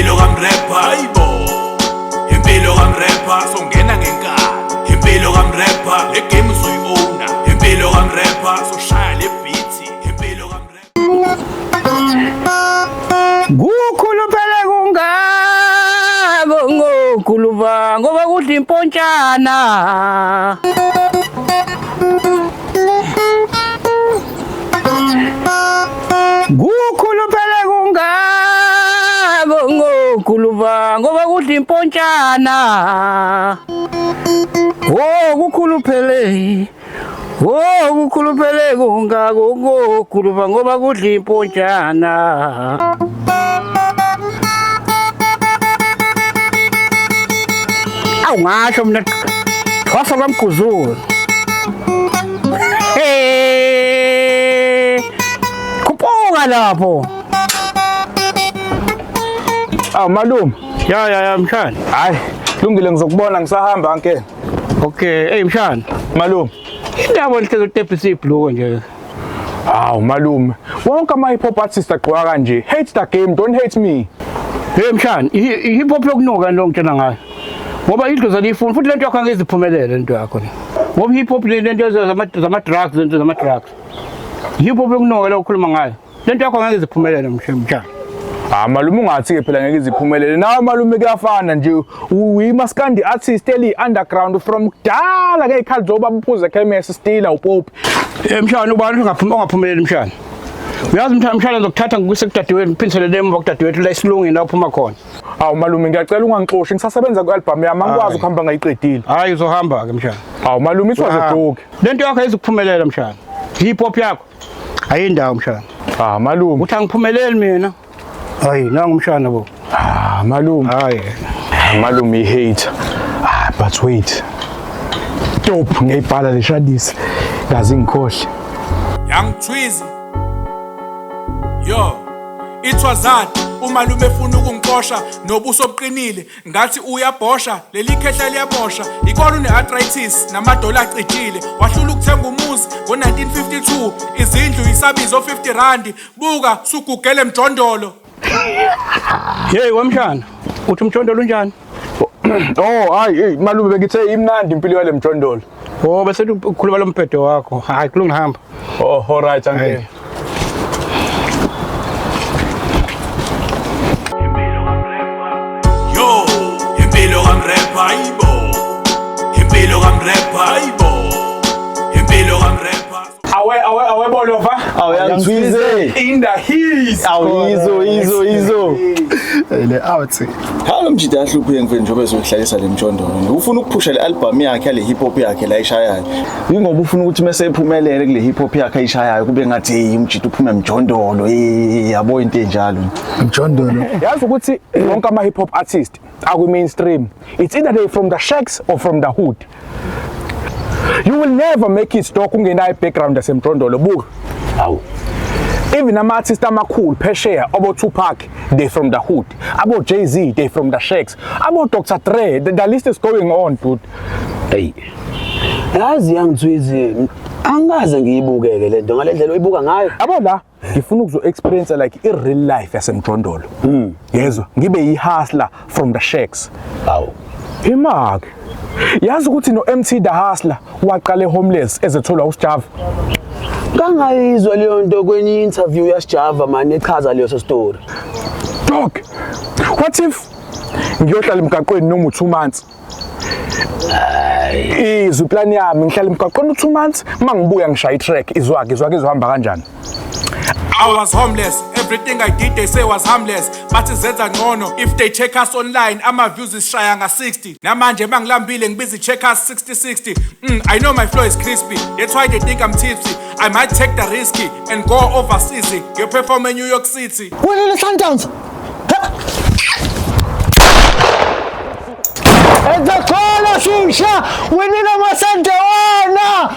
Impilo kamrepha, hayibo. Impilo kamrepha, songena ngenkani. Impilo kamrepha, le game uzoyi-owna. Impilo kamrepha, soshaya le beat. Impilo kamrepha. Kukhuluphele kungako ngokhulupa ngoba kudla impontshana. Kukhuluphele kungako ngokhulupa ngoba kudla impontshana. Oh kukhuluphele. Oh kukhuluphele kungako ngokhulupa ngoba kudla impontshana. Awu ngasho mina thwasa kwamguzulu. Hey! Khuphuka lapho. Awu malume. Ya ya ya mshana. Hayi, lungile ngizokubona ngisahamba anke. Okay, hey mshana. Malume. Indaba lihleke utepisi ibhluko nje. Hawu malume. Wonke ama hip hop artists agqoka kanje. Hate the game, don't hate me. Hey mshana, i-hip hop yokunuka lo ngitshela ngayo. Ngoba idlozi aliyifuni futhi lento yakho angeke iziphumelele lento yakho le. Ngoba i-hip hop le lento zama drugs, lento zama drugs. Hip hop yokunuka lo ukhuluma ngayo. Lento yakho angeke iziphumelele mshana. Ah malume ungathi ke phela ngeke iziphumelele. Nawe malume kuyafana nje. Uyimaskandi artist eli underground from kudala ngezikhathi zoba uphuze chemist stila upopi. Eh mshana ubani ongaphumeleli mshana? Uyazi mshana ngizokuthatha ngikuse kudadewethu ngiphindisele emuva kudadewethu la esilungini la uphuma khona. Awu malume ngiyacela ungangixoshi ngisasebenza ku-album yami angikwazi ukuhamba ngayiqedile. Hayi uzohamba ke mshana. Awu malume it was a joke. Lento yakho ayizukuphumelela mshana. Hip hop yakho ayindawo mshana. Ah malume. Uthi angiphumeleli mina. Hayi nangu mshana bo. Ah malume. Hayi. Malume i-hater. Ah but wait. Dope ngiyayibhala le shadisi. Ngazi ngikhohle. Young Twizy. Yo, it was that umalume efuna ukungixosha nobuso obuqinile ngathi uyabhosha leli khehla liyabosha ikona une-arthritis namadola acijile wahlula ukuthenga umuzi ngo-1952 izindlu isabizo 50 randi buka sugugele mjondolo. Hey wemshana, uthi umjondolo unjani? Oh hayi hey malume bengithe imnandi impilo yale mjondolo. Oh bese ukhuluma lo mbhedo wakho. Hayi kulunga hamba. Oh all right uncle. Yo, impilo kamrepha, hayibo. Impilo kamrepha, hayibo. Impilo kamrepha. Awe awe awe bolova. Awu yangithwize. In the heat. Awu izo izo izo. Le out. Halo mjida ahlupheke mfethu njengoba ezohlalisa le mjondolo. Ufuna ukuphusha le album yakhe le hip hop yakhe la ayishayayo. Ingoba ufuna ukuthi mase ephumelele kule hip hop yakhe ayishayayo kube ngathi hey umjida uphume mjondolo hey yabo into enjalo. Mjondolo. Yazi ukuthi wonke ama hip hop artist akwi mainstream. It's either they from the shacks or from the hood. You will never make it stock ungenayo background yasemjondolo buka. Awu. Even ama artist amakhulu phesheya obo Tupac they from the hood. Abo Jay-Z they from the shacks. Abo Dr. Dre the list is going on dude. Hey. Yazi yangithwizi angikaze ngiyibukeke le nto ngale ndlela oyibuka ngayo. Yabo la ngifuna ukuzo experience like i real life yasemjondolo. Yezwa ngibe yi hustler from the shacks. Awu. Imake. Yazi ukuthi no MT the Hustler waqale homeless ezetholwa uSjava. Kangayizwa leyo nto kwenye interview yaSjava manje echaza leyo story. Dog. What if ngiyohlala emgaqweni noma u2 months? Izwi plan yami ngihlala emgaqweni u2 months mangibuya ngishaya itrack izwake izwake izohamba kanjani? I was homeless. Everything I did they say was harmless. Bathi zenza ngcono if they check us online ama views isishaya nga 60. Namanje mangilambile ngibiza check us 60 60. I know my flow is crispy. That's why they think I'm tipsy. I might take the risk and go overseas. You perform in New York City. Winile Sundowns. Ezakhona shisha winile Masandawana.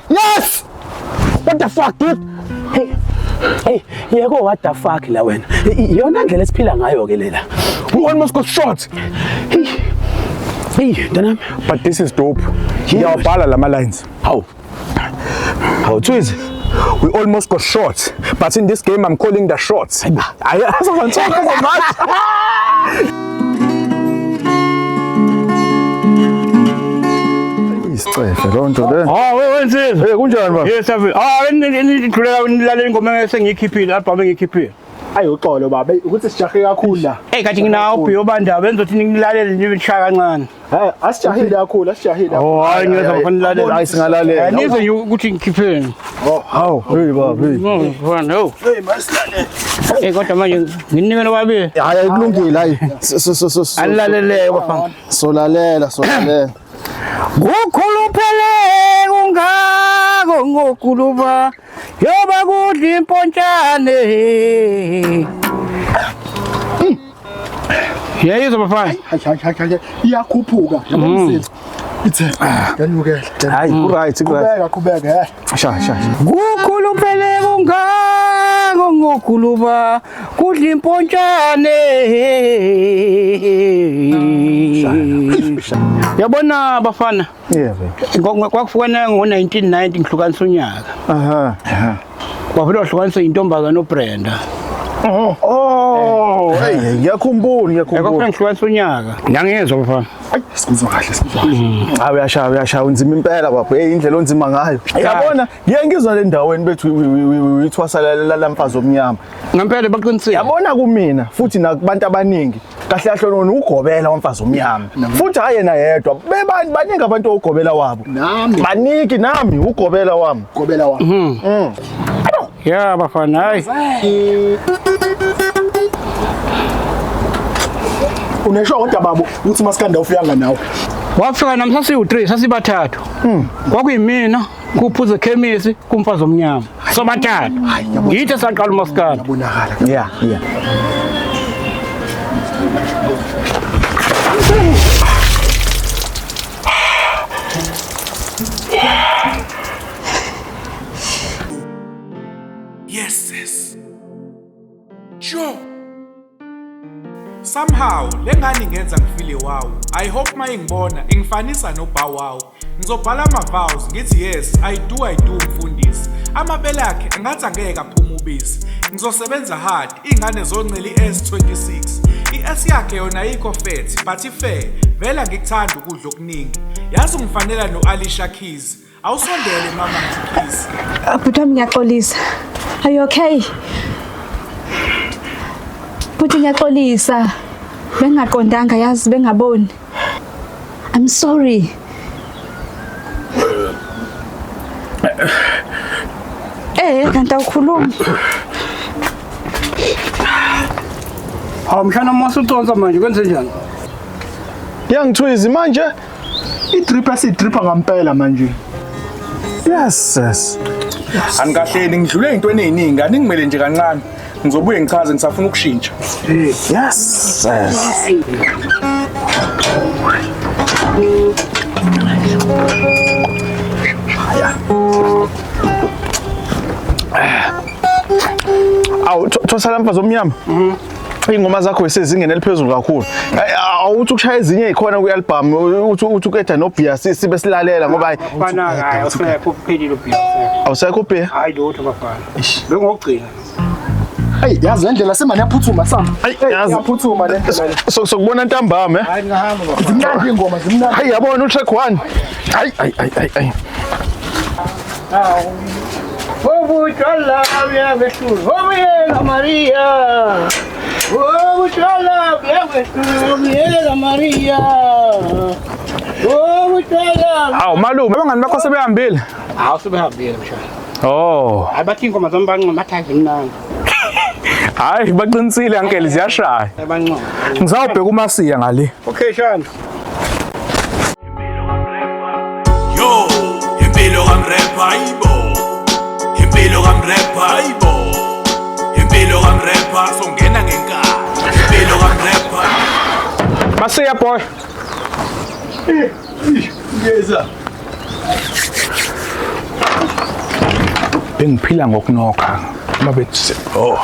Yes. What the fuck dude? Hey, hey, yeko what the fuck la wena. Iyona ndlela esiphila ngayo ke lela. We almost got shot. Hey. Hey, mntanami. But this is dope. Ngiyawabhala lama lines. Hawu. Hawu Twizy. We almost got shot, but in this game I'm calling the shots. Ayi, so much. Cefe loo nto le. Ah, we wensizwa. Hey, kunjani baba? Yes, avi. Ah, nidluleka nilalela ingoma esengiyikhiphile, album engiyikhiphile. Ayi uxolo baba, ukuthi sijahe kakhulu la. Hey, kathi nginawo ubhiyo bandaba enzothi nilalele nje nishaya kancane. Hey, asijahile kakhulu, asijahile. Oh, hayi ngiyeza ngifuna nilalela. Hayi singalalela. Nizwe nje ukuthi ngikhipheni. Hawu, hey baba, hey. Mfana, ho. Hey, masilalele. Hey, kodwa manje nginikele wabili. Hayi kulungile hayi. So so so. Alilalele bafana. Solalela, solalela. Kukhuluphele kungako ngokuluba yoba kudla impontshane. Yayizwa bafana. Hayi hayi hayi hayi, iyakhuphuka. Yabo msithu. Ithe, yanyukela. Hayi, ku right, ku right. Qhubeka, qhubeka, eh. Sha, sha. Kukhuluphele kungako ngokuluba kudla impontshane. Yabona bafana. Yebo. Kwakufukana ngo-1990 ngihlukanisa unyaka. Aha. Kwavele wahlukanisa intombazane uBrenda. Oh, hey, ngiyakhumbula, Kwakufika ngiyakhumbula. ngihlukanisa unyaka. Ngiyangizwa bafana. Hayi, sikuzwa kahle, sikuzwa kahle. Hayi uyashaya, uyashaya unzima impela baba. Hey, indlela onzima ngayo. Yabona, ngiye ngizwa le ndaweni bethu ithwasa la mfazi omnyama. Ngempela baqinisile. Yabona kumina futhi nakubantu abaningi kahle kahle lona ugobela wamfazi omnyama. Futhi hayi yena yedwa. Bebani baningi abantu ogobela wabo. Nami. Baniki nami ugobela wami. Gobela wami. Ya bafana hayi. Unesho kodwa baba ukuthi masikanda ufika nawe. Wafika nami sasiwu-3 sasibathathu. Kwakuyimina, kuphuze khemisi, kumfazi omnyama. Sobathathu. Yithi saqala umasikandi. Yabonakala. Yeah, yeah. Yes, sis. Sure. Somehow, lengane ingenza ngifile wow. I hope mayingibona ingifanisa noBow Wow. Ngizobhala ama vows ngithi yes, I do mfundisi. Amabele akhe engathi angeke aphuma ubisi. Ngizosebenza hard, ingane zoncela iS26. iS yakhe yona ayikho fat, but ifair. Vela ngikuthanda ukudla okuningi. Yazi ungifanela noAlisha Keys. Awusondele mama ngithi please. Bhuti wami ngiyaxolisa. Are you okay? Bhuti ngiyaxolisa. Bengingaqondanga yazi bengaboni. I'm sorry. Kanti awukhulumi. Hawu mshana mase uconsa manje kwenze njani? Yangithwizi manje. I-drip asidripha ngampela manje. Yes, yes. Anikahleni ngidlule ezintweni eziningi, aningimele nje kancane. Ngizobuye ngichaze ngisafuna ukushintsha. Yes, yes. Awu thwasa mfazi omnyama. Ingoma zakho isezingeni eliphezulu kakhulu. Awuthi ukushaya ezinye ikhona kwi-album, uthi uqeda noBhiya sibe silalela ngoba Bafana hayi awusekho kuphelile uBhiya. awusekho uBhiya. Hayi lutho bafana. Bengokugcina. Hey, yazi le ndlela semane yaphuthuma sami. Hayi yazi Iyaphuthuma le ndlela le. Sokubona ntambama eh. Hayi ngahamba bafana. Zimnandi ingoma, zimnandi. Hayi yabona utrack 1. Hayi hayi hayi hayi. Obutshwala buyabehlula. Obuyela Maria. Obutshwala buyabehlula. Obuyela Maria. Obutshwala. Awu malume, abangani bakho sebehambile. Hawu sebehambile mshana. Oh, Hayi bathi ingoma zami bancoma bathi hayi zimnandi. hayi baqinisile uncle ziyashaya. Bancoma. Ngisawubheka uMasiya ngale. Okay shana. Yo, impilo kamrepha ayibo. Impilo kamrepha ayibo. Impilo kamrepha songena ngenkani. Impilo kamrepha. Masiya boy. Yeza. Bengiphila ngokunokha. Mabethi oh.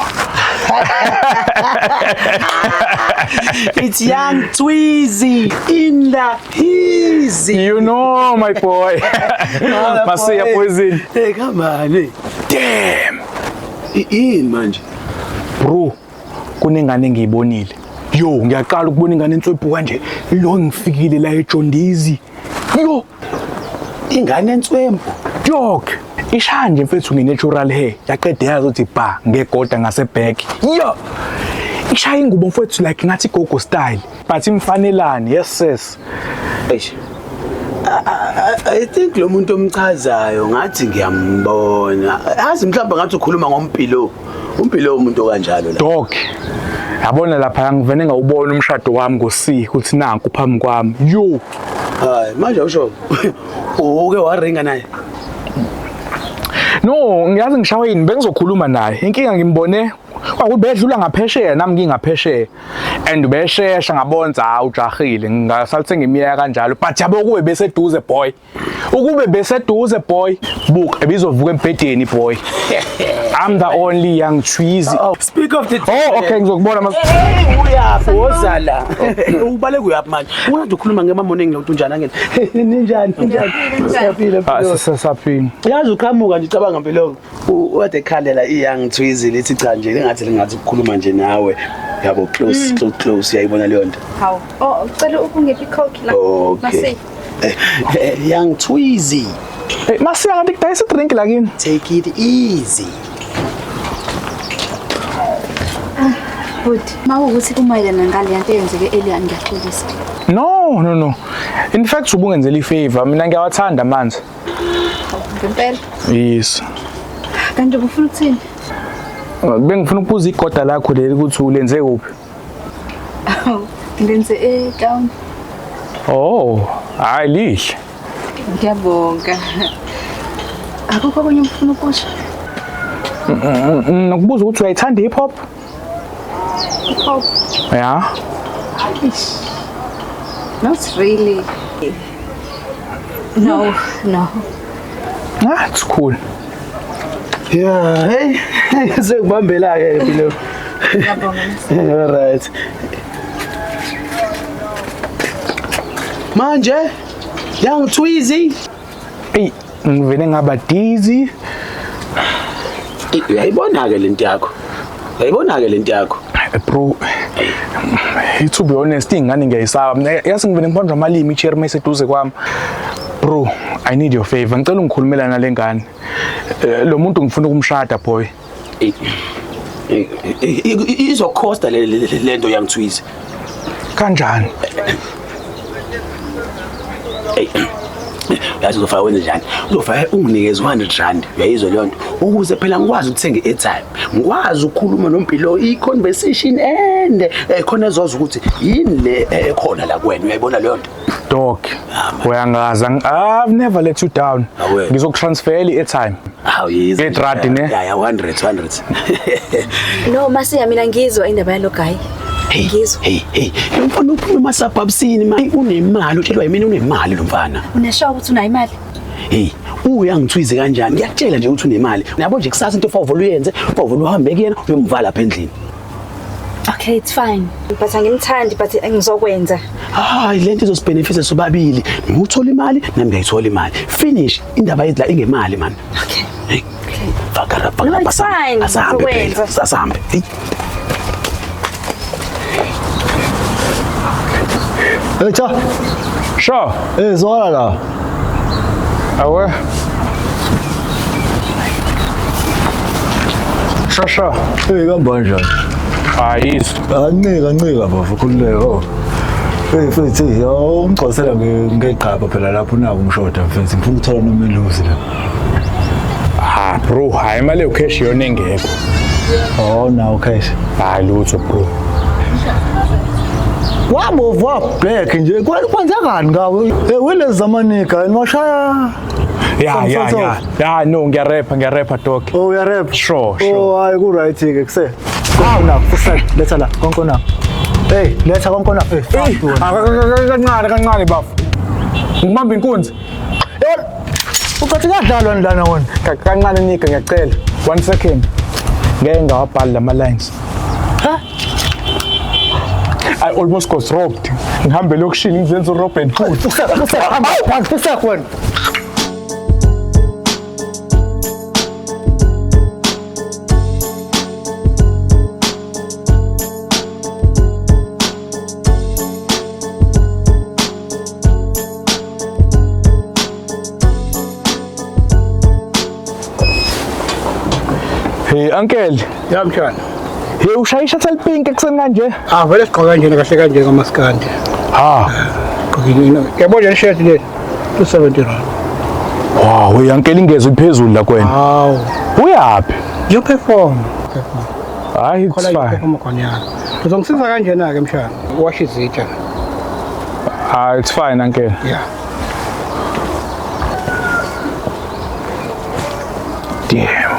It's Young Tweezy in the easy. You know my boy. Masiya poison. Hey, come on. Hey. Damn. Yini manje? Bro, kunengane engiyibonile. Yo, ngiyaqala ukubona ingane entswebhu kanje. Lo ngifikile la eJondizi. Yo. Ingane enswempu. Dog, ishaya nje mfethu nge-natural hair yaqeda yazi ukuthi ba ngegoda ngase-back. Yo! Ishaya ingubo mfethu like ngathi gogo style, but imfanelani, yes sis. Eish. I think lo muntu omchazayo ngathi ngiyambona. Azi mhlawumbe ngathi ukhuluma ngoMpilo. UMpilo umuntu okanjalo la. Dog, yabona lapha ngivene ngawubona umshado wami ngo-C ukuthi nanku phambi kwami. Yo! Hayi, manje usho uke waringa naye. No, ngiyazi ngishawe yini bengizokhuluma naye. Inkinga ngimbone kwakuthi bedlula ngaphesheya nami ngingaphesheya. And beshesha ngabona ukuthi hawu ujahile ngasalithe ngimiyeka kanjalo. But yabo kube beseduze boy. Ukube beseduze boy, buka ebizovuka embhedeni boy. I'm the only young Tweezy. Oh, speak of the Oh, okay ngizokubona mas. Hey, uyaphi wozala. Ubaleka uyaphi manje? Ungathi ukhuluma ngema morning lo unjani angene. Ninjani? Ninjani? Siyaphila. Ah, sisaphila. Yazi uqhamuka nje ucabanga mpilo wade ekhalela i-young Tweezy lithi cha nje lingathi lingathi ukukhuluma nje nawe. Yabo close close close uyayibona leyo nto. Hawu. Oh, ucela ukungiphi icoke la. Okay. Masi. Young Tweezy, Hey, masiya kanti kudayisa drink la kini. take it easy. Bhuti, mawukuthi kumayelana ngale yanto eyenzeke earlier ngiyaxolisa. No, no, no. In fact ubungenzela ifavor. Mina ngiyawathanda amanzi. Ngempela. Yes. Kanti ubufuna ukuthini? Bengifuna ukubuza igoda lakho leli ukuthi ulenze kuphi. Ngenze e-town. Oh, hayi lihle. Ngiyabonga. Akukho okunye ufuna ukusho? Nokubuza ukuthi uyayithanda hip hop? Hip hop. Yeah. Eish. Not really. No, no. Ah, it's cool. Yeah, hey, sekubambela ke mpilo. Ngiyabonga. All right. Manje, young Tweezy. Ey, ngivele ngaba dizzy. Uyayibona ke lento yakho. Uyayibona ke lento yakho. Bro, to be honest, ingane ngiyayisaba. Mina yazi ngivele ngiphondwa amalimi icherry mayiseduze kwami. Bro, I need your favor. Ngicela ungikhulumela nale ngane. Lo muntu ngifuna ukumshada boy. Izokhosta le lento young Tweezy. Kanjani? Hey. Yazi uzofaka wenze njani? Uzofaka unginikeze 100 rand. Uyayizwa leyo nto? Ukuze phela ngikwazi ukuthenga i-airtime. Ngikwazi ukukhuluma noMpilo i-conversation ende khona ezoza ukuthi yini le ekhona la kuwena. Uyayibona leyo nto? Dog, uyangaza. I've never let you down. Awe. Ngizokutransferela i-airtime. Hawu yizo. Ngedradi ne? Ya ya 100 100. No, Masiya mina ngizwa indaba yalo guy. Ngizwa. Hey hey, lo mfana uphuma emasabhabsini ma unemali utshelwa yimina unemali lo mfana. Uneshow ukuthi unayo imali. Hey, uyangithwize kanjani? Ngiyakutshela nje ukuthi unemali. Yabo nje kusasa into ofovolo uyenze, ofovolo uhambe kuyena uyomvala lapha endlini. Okay, it's fine. But angimthandi but ngizokwenza. Hayi lento izosibenefita sobabili. Nguthola imali nami ngiyayithola imali. Finish indaba yethu la ingemali man. Okay. Hey. Fakara No, fakara it's fine. Asambe phela. Ngizokwenza. Asambe. Hey. Hey cha, Sure. eh zwakala la. Awe. Sure, sure. Hey kamba kanjani? Hayi izwa. Ancika ncika bafo khululeka. Oh. Hey mfethu, yo ungigcwalisela ngeqhaba phela lapho unako umshoda mfethu. Ngifuna ukuthola nomelusi la. Ah bro, hayi imali yocash yona engekho. Oh nawo cash. Hayi lutho bro. Wabovu wablack nje. Kwenzakani ngawe? Eh welezi zamanika niwashaya. Ya Some ya sort of. ya. Ya no ngiyarepha ngiyarepha dog. Oh uyarep. Sure, sure. Oh hayi ku right ke kuse. Konke nakho futhi letha la konke nakho. Hey letha konke nakho. Hey fuck wena. Kancane kancane bafo. Ngibamba inkunzi. Eh, Ucathi kuyadlalwa lana wena. Kancane nika ngiyacela. 1 second. Ngeke ngawabhala lama lines. Ha? I almost got robbed. Ngihambe elokishini ngizenza uRobin Hood. Hamba futhi wena. Hey uncle. Ya mshana. Hey ushaya ishathi elipink ekuseni kanje? Ah vele sigqoka kanjena kahle kanje kamaskandi. Ha. Gqokile. Yabona le shirt le 270 rand. Wow, hey uncle ingezwe iphezulu la kwena. Hawu. Uyaphi? You perform. Hayi it's Khola you fine. perform khona ya. Uzongisiza kanjena ke mshana. Washa izitsha. Ah, it's fine uncle. Yeah. Damn.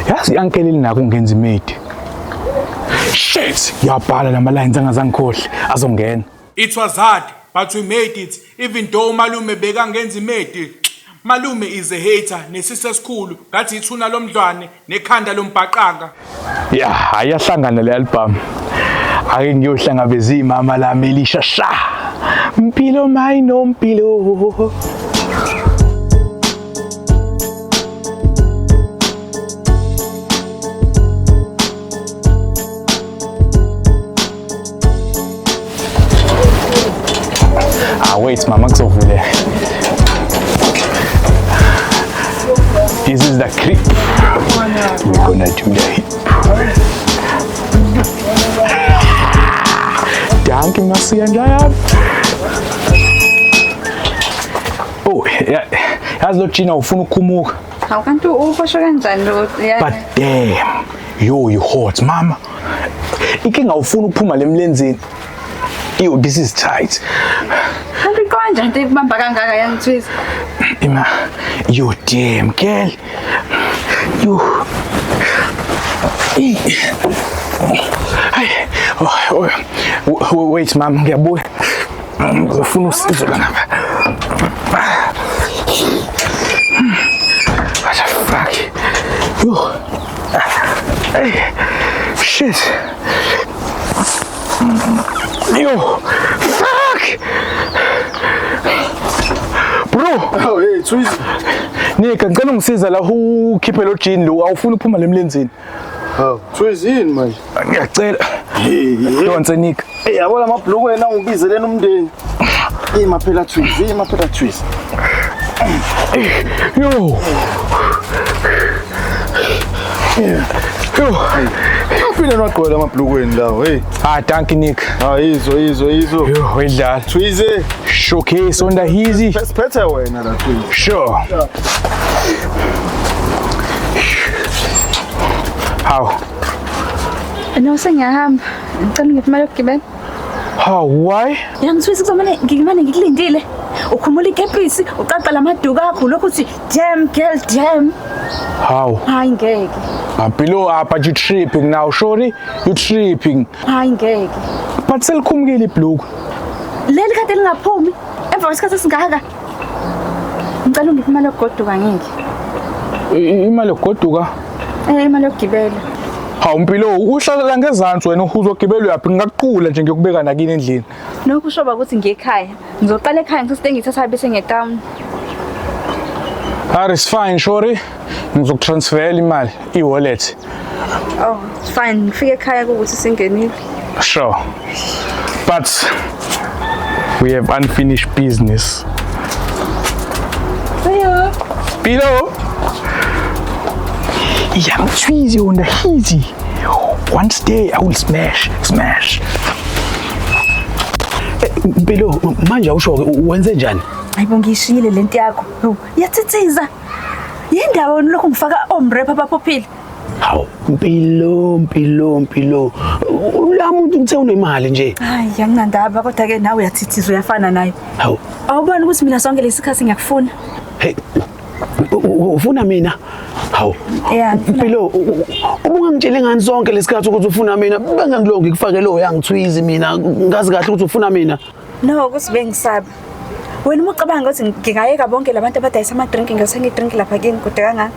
Yazi uncle elinako ungenza imedi. Shit, ngiyabhala lama lines angazangikhohle azongena. It was hard, but we made it. Even though malume bekangenza imedi. Malume is a hater, nesisi esikhulu, ngathi ithuna lomdlwane nekhanda lombhaqanga. Yeah, ayahlangana le album. Ake ngiyohlangabeza imama lami elisha sha. Mpilo my nompilo. Ah wait mama kuzovuleka. This is the creep. We're gonna do the hip. Danke Masiya Njayami. Oh, yeah. Yazi lo Gina ufuna ukukhumuka. Hawu kanti ubosho kanjani lo ya But damn, yo you hot mama. Inkinga ufuna ukuphuma lemlenzeni. Yo, this is tight. Kanti kanjani into ekubamba kangaka yangithwisa? Ima, yo damn girl. Yo. Hey. Oh, oh, wait mama, ngiyabuya. Ngizofuna usizo la ngapha. What the fuck? Yo. Hey. Shit. Yo. Fuck. Bro. Oh hey Twizy. Nika ngicela ungisiza la ukhiphe lo jean lo awufuni ukuphuma lemlenzeni. Hawu Twizy yini manje? Ngiyacela. Donse Nika. Hey yabona amabhuluku wena ungibizeleni umndeni. Ima phela Twizy, ima phela Twizy. Yo. Yo. Ufile nwagqola amabhuluku wenu lawo hey. Ah thank you Nick. Ah izo izo izo. Yo wedlala. Twizy. Showcase on the easy. Siphethe wena la Twizy. Sure. How? No sengiyahamba. Ngicela ungiphe imali yokugibela. How? Why? Yangithwisa kuzomane ngimane ngikulindile. Ukhumula ikepisi, uqaqa lamaduku akho lokhu uthi damn girl damn. How? Hayi ngeke. Below but you tripping now, sorry? You tripping. Hayi ngeke. But selikhumukile ibhluku. Leli kade lingaphumi emva kwesikhathi esingaka. Ngicela ungiphe imali yokugoduka ngeke. Imali yokugoduka? Imali yokugibela. Hawu Mpilo, uhlala ngezansi wena uzogibela uyaphi? Ngingakuqula nje ngiyokubeka nakini endlini. Nokho ushoba ukuthi ngiye ekhaya. Ngizoqala ekhaya ngithathe ngithatha bese ngetown. Ah, it's fine, sorry. Ngizokutransferela imali, e-wallet. Oh, it's fine. Ngifike ekhaya ukuthi singenile. Sure. But we have unfinished business. See you. Mpilo. Young Twizy on the easy. One day I will smash, smash. Mpilo, manje awusho wenze njani? Hayibo ngishiyile lento yakho. Iyathithiza. Yindawo lokhu ngifaka omrap abaphophile. Hawu, Mpilo, Mpilo, Mpilo. La muntu ngithe unemali nje. Hayi, anginandaba kodwa ke nawe uyathithiza uyafana naye. Hawu. Awuboni ukuthi mina sonke lesikhathi ngiyakufuna. Hey. Ufuna mina? Hawu. Mpilo, ubungangitshele ngani sonke lesikhathi ukuthi ufuna mina? Bengangilongi ngikufake lo yangithwizi mina, ngazi kahle ukuthi ufuna mina. No, ukuthi bengisaba. Wena uma ucabanga ukuthi ngingayeka bonke labantu abadayisa ama drink ngiyothenga idrink lapha kini kude kangaka.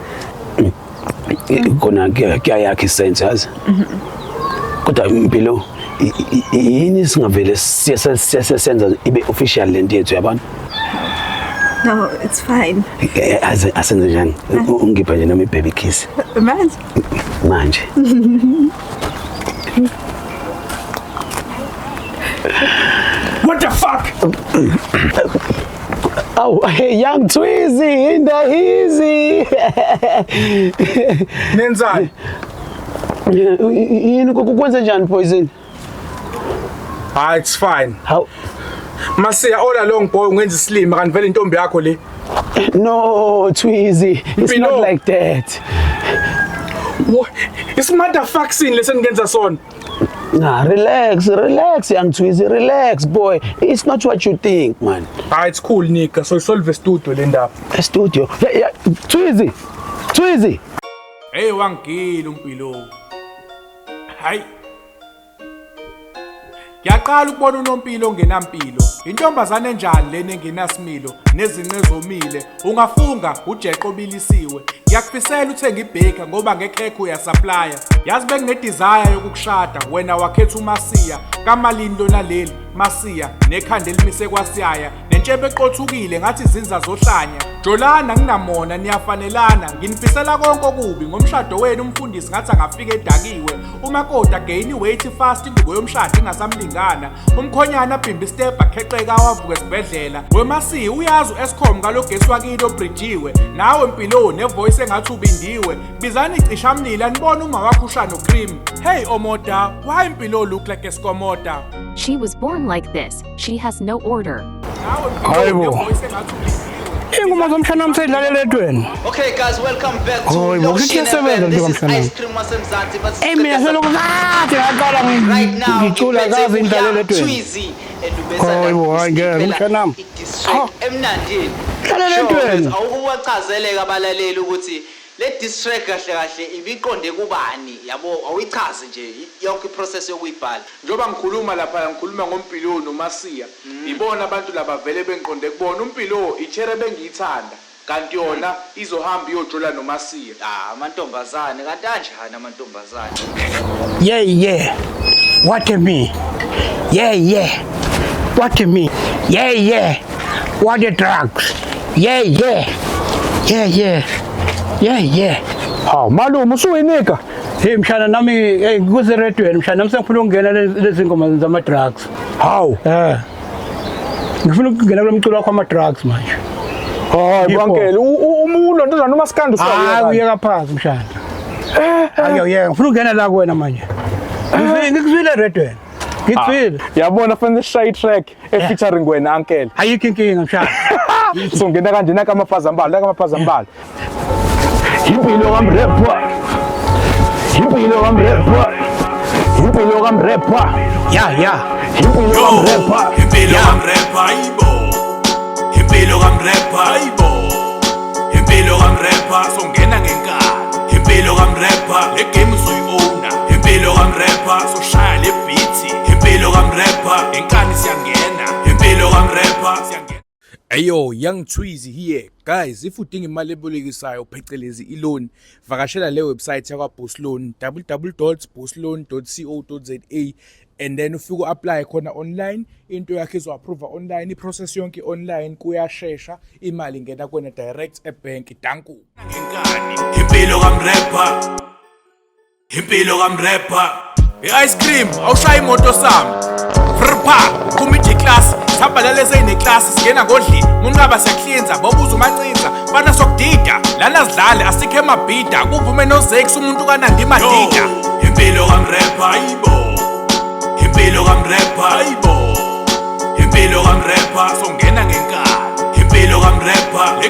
Kona kuyayakha isense yazi. Kodwa Mpilo, yini singavele siyenza ibe official lento yethu yabona? No, it's fine. Asenze njani? Ungipha nje noma i-baby kiss. Manje? Manje. What the fuck? Oh, hey, Young Twizy in the easy. Nenzani? Yini kwenze njani poison? Hayi, it's fine. How? Masiya, all along boy, ungenza isilima kanti vele intombi yakho le. No, Twizy, it's not Mpilo. like that. Isimotherfuck sini lesengingenza sona. Nah, relax, relax, young Twizy, relax, boy. It's not what you think, man. Hayi, it's cool nigga, so isolve studio le ndaba. Studio. Yeah, yeah. Twizy, Twizy. Hey, wangigila uMpilo. Hayi. Ngiyaqala ukubona unompilo ongenampilo. Intombazane enjani lena engenasimilo nezinqe zomile? Ungafunga ujeqo obilisiwe. Ngiyakufisela uthenge ibheka ngoba ngekhekhe uyasupplya. Yazi bengine-desire yokukushada, wena wakhetha uMasiya. Kamalini lona leli Masiya, nekhanda elimise kwasiyaya, nentshebe eqothukile ngathi izinza zohlanya. Jolana, nginamona, niyafanelana. Nginifisela konke okubi ngomshado wenu. Umfundisi ngathi angafika edakiwe, umakoti again weight fast, ingubo yomshado ingasamlingana, umkhonyana abhimba istep, akheqeka, wavuka esibhedlela. Wemasiya, uyazi u-Eskom kalogesi wakini obrijiwe, nawe Mpilo nevoice engathi ubindiwe. Bizani icishamlilo, anibone uma wakho usha no-cream. Hey omoda, why Mpilo look like eskomota? She was born like this. She has no order. Nawe Mpilo Hayibo. nevoice engathi ubindiwe. Iy'ngoma zomshana wami seyidlalela etweni. Okay guys, welcome back to Hayi bo, kuthi Lokshin iyasebenza FM. nje This is kamshana wami. Ice Cream wasemzansi. But Eyi, mina selokhu kade ngaqala right now ngicula, ngiphethe kaze ngidlalele uYoung etweni. Twizy and ubesanda Hayi bo, hayi ngeke, kusikhipela umshana wami. i-diss track emnandini. Dlalela Sure, entweni. awukuwachazeleka abalaleli ukuthi le diss track kahle kahle ibiqonde kubani, yabo? Awuyichaze nje yonke iprocess yokuyibhala. Njengoba ngikhuluma lapha, ngikhuluma ngoMpilo noMasiya. Ibona abantu laba vele bengiqonde kubona. UMpilo ichere bengiyithanda, kanti yona izohamba iyojola noMasiya. Ah, amantombazane kanti anjani amantombazane? Yeah, yeah. What a me. Yeah, yeah. What a me. Yeah, yeah. What the drugs. Yeah, yeah. Yeah, yeah. Yeah, yeah. Hawu malume, usuyinika. Hey mshana nami, hey, kuseredweni mshana nami, sengifuna ukungena lezi ngoma zama drugs. Hawu. Eh. Ngifuna ukungena kulo mculo wakho ama drugs manje. Hayi Hip hop. bankele, umulo ntozana umaskandi. Hayi, uyeka phansi mshana. Hayi, uyeka. Ngifuna ukungena la kuwena manje. Ngikuzwile eredweni. Ngikuzwile. Yabona, fanele sishaye track e-featuring wena, uncle. Ayikho inkinga mshana. Songena kanje, naka amaphazambalo, naka amaphazambalo. Impilo kamrepha, impilo kamrepha, impilo kamrepha. Yeah. Impilo kamrepha. Impilo kamrepha, ayibo. Impilo kamrepha, ayibo. Impilo kamrepha, songena ngenkani. Impilo kamrepha, le game uzoyi-owna. Impilo kamrepha, soshaya le beat. Impilo kamrepha, ngenkani siyangena. Impilo kamrepha, siyangena. Ayo, Young Twizy here. Guys, if udinga imali ebolekisayo, phecelezi i-loan, vakashela le website yakwa Boost Loan, www.boostloan.co.za, and then ufike u-apply khona online, into yakho izo-approve online, i-process yonke online, kuyashesha, imali ingena kuwena direct ebank. Danku. Ngenkani. Impilo kamrepha, impilo kamrepha. I-ice cream awushaya imoto sami frpa phuma i-G-class, sihamba lalezi ey'neklasi, singena ngodlini munqaba, siyakuhlinza bobuza umancinza fana, sokudida lana, sidlale asikho emabhida, kuvume nozex umuntu kanandi madida. Impilo kamrepha, ayibo. Impilo kamrepha, ayibo. Impilo kamrepha, songena ngenkani. Impilo kamrepha, le